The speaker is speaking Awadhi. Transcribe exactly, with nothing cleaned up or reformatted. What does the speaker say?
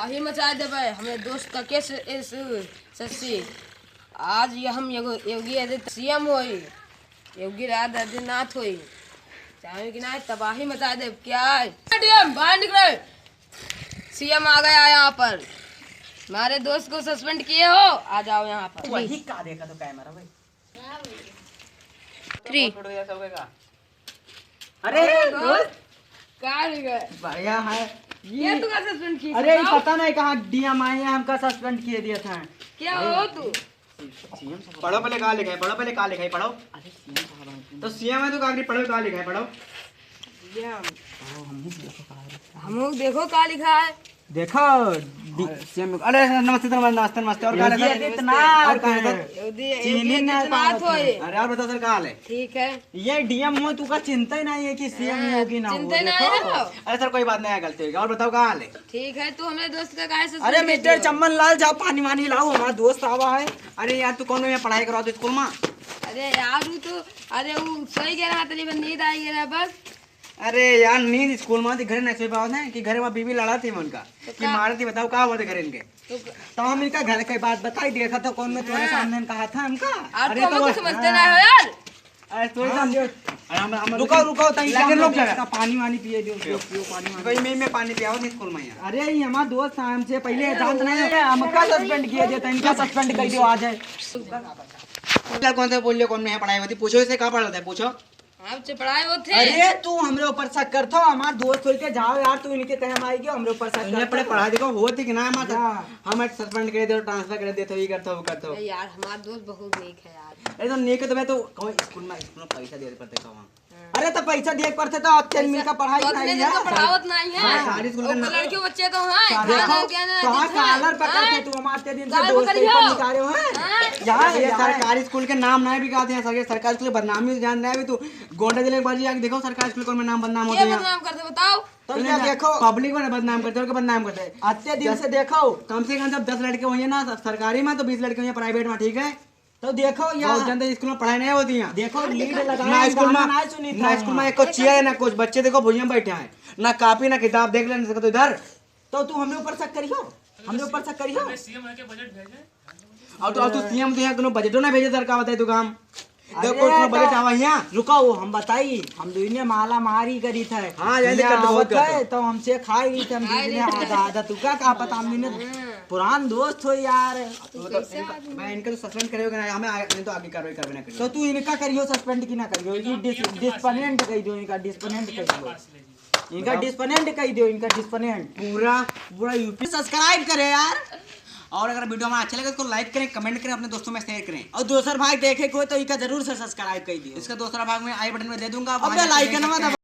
तबाही मचा देबे हमरे दोस्त का केस, इस शशि। आज ये हम एगो योगी आदित्य सीएम होई, योगी आदित्यनाथ होई, चाहे कि ना तबाही मचा देब। क्या है? डीएम बाहर निकले, सीएम आ गया यहाँ पर। हमारे दोस्त को सस्पेंड किए हो, आ जाओ यहाँ पर। वही का देखा तो कैमरा भाई। थ्री। अरे दोस्त, का हो गया? बढ़िया है। ये तू का सस्पेंड की? अरे, ये पता नहीं कहाँ डीएम आए हैं, हमका सस्पेंड किए दिया था। क्या हो तू? सीएम साहब। पढ़ो पहले, कहाँ लिखा है? पढ़ो पहले, कहाँ लिखा है? पढ़ो। अरे, सीएम साहब हैं। तो सीएम है तो कागरी, पढ़ो, कहाँ लिखा है? पढ़ो। सीएम। ओ, हमहू देखो का लिखा है। हमहू देखो का लिखा है। देखो, डी-, अरे, सीएम, अरे, नमस्ते, नमस्ते, नमस्ते, नमस्ते। और का लिखा है? योगी आदित्यनाथ। और का लिखा है? योगी, योगी चीनी ना आदित्यनाथ पावत होए। है। अरे, और बताओ सर, का हाल है? ठीक है। ये डीएम हो, तू का चिंता ही नहीं है कि सीएम हाँ, हो कि ना हो, चिंता ही नहीं देखो। है। अरे सर, कोई बात नहीं है, गलती हो गई। और बताओ, का हाल है? ठीक है, तू हमरे दोस्त का काहे से अरे सुन के मिस्टर दियो? चम्मन लाल, जाओ पानी वानी लाओ, हमारा दोस्त आवा है। अरे यार, तू कौन में पढ़ाई करवा दो स्कूल में? अरे यार, वो तो, अरे वो सोई गया रहा, तनी बस नींद आई गया रहा बस। अरे यार, नींद स्कूल में थी, घरे नहीं सोई पावत है कि घरे वहाँ बीबी लड़ा थी उनका तो कि का? मारे थी, बताओ का हुआ था घरे इनके? तो क- तो हम इनका घर के बात बताई दिया था, तो कौन में तुम्हारे हाँ। सामने कहा था हमका? आप अरे तो तो हमको वो समझते ना हो यार। अरे तो हाँ, हम, जो अरे हम, हम रुको, रुको, तनी लगे हम लोग लोग जरा। इसका पानी वानी पिए दो, पियो। पियो, पियो पानी वानी। भाई, मैं, मैं पानी पियाओ नहीं स्कूल में यार। अरे, ये हमारा दोस्त है, हमसे पहले अरे, जानत नहीं है, हमका सस्पेंड किया जाता है, इनका सस्पेंड कर दियो, आ जाए। क्या कौन सा बोल लियो, कौन में है पढ़ाई होती, पूछो इसे, कहाँ पढ़ा था, पूछो। आपसे पढ़ाई होते। अरे, तू हमरे ऊपर शक करत हो, हमार दोस्त होके जाओ यार, तू इनके कहे हम आई गयो, हमरे ऊपर शक इन्हें करत पढ़े हो। पढ़ा देखो, होती कि ना, हमार जा। हम सस्पेंड कर दे, ट्रांसफर कर दे, तो ये करता, वो करता। अरे यार, हमार दोस्त बहुत नीक है यार। अरे तो नीक तो मैं तो कहूँ स्कूल में, स्कूल में पैसा दे पड़ते कहूँ। हाँ। अरे तो पैसा दिए पड़ते तो अच्छे पैसा मिलकर पढ़ाई तो नहीं इतने है। दिन का पढ़ावत नहीं है। हाँ, सारी स्कूल का वो नाम लड़के बच्चे तो हैं, सारे खाना देखो, क्या ना तो हाँ, दिखा। कॉलर पकड़ के हाँ। तू हमारे दिन से काहे दोस्त पकड़ी को हो? निकाले हो, हैं? हाँ। यहाँ ये यहाँ सरकारी स्कूल के नाम नहीं बिकाते हैं, सरकारी, सरकारी स्कूल की बदनामी जान रहे हैं अभी तू। गोंडा जिले में बाजी आके देखो सरकारी स्कूल कौन में नाम बदनाम होते हैं। बदनाम करते बताओ? तुम क्या देखो? पब्लिक में बदनाम करते हैं, और क्या बदनाम करते हैं? अच्छे दिन से देखो। कम से कम जब दस लड़के हुए ना सरकारी में, तो बीस लड़के हुए प्राइवेट में, ठीक है? तो देखो यहाँ बहुत जनता स्कूल में पढ़ाई नहीं होती यहाँ। देखो, लीड लगाए, ना स्कूल में, गाना ना सुनी ना था स्कूल में यहाँ। एक चेयर है, ना कुछ बच्चे देखो भुइयां बैठे हैं, ना कॉपी ना किताब, देख लेना सकते इधर। तो तू हमरे ऊपर शक करियो, हमरे ऊपर शक करियो। सीएम है के बजट भेजे? और तो, और तो सीएम तो यहाँ कोनो बजटो ना भेजे सरकार, बताई तू काम। अरे तो कोई, कोनो बजट आवा यहाँ? रुको, हम बताई, हम दुइने माला मारी करी थे। हाँ, यही यहाँ दिक्कत तो बहुत आवत है, करते। तो हमसे खाई रही थे, हम खाई दुइने रही थे। आधा, आधा, तू का, का पता, हम दुइने हाँ। पुरान दोस्त हो यार। तो वो तो कैसे इनका, आदमी? मैं इनका तो सस्पेंड करे होगा ना, हमें आ-, नहीं तो आगे कार्रवाई करबे ना करियो। तो तू इनका करियो सस्पेंड की ना करियो, ये डिस-, डिस्पनेंट कह दियो, इनका डिस्पनेंट कह दियो। इनका बताओ। डिस्पनेंट कह दियो, इनका डिस्पनेंट। पूरा, पूरा यूपी सब्सक्राइब करे यार। और अगर वीडियो हमारा अच्छा लगे तो लाइक करें, कमेंट करें, अपने दोस्तों में शेयर करें। और दूसर भाग देखे को तो इनका जरूर से सब्सक्राइब कर दियो। इसका दूसरा भाग मैं आई बटन में दे दूंगा, अब वहाँ बेल जाके आइकन देख में सकते हैं।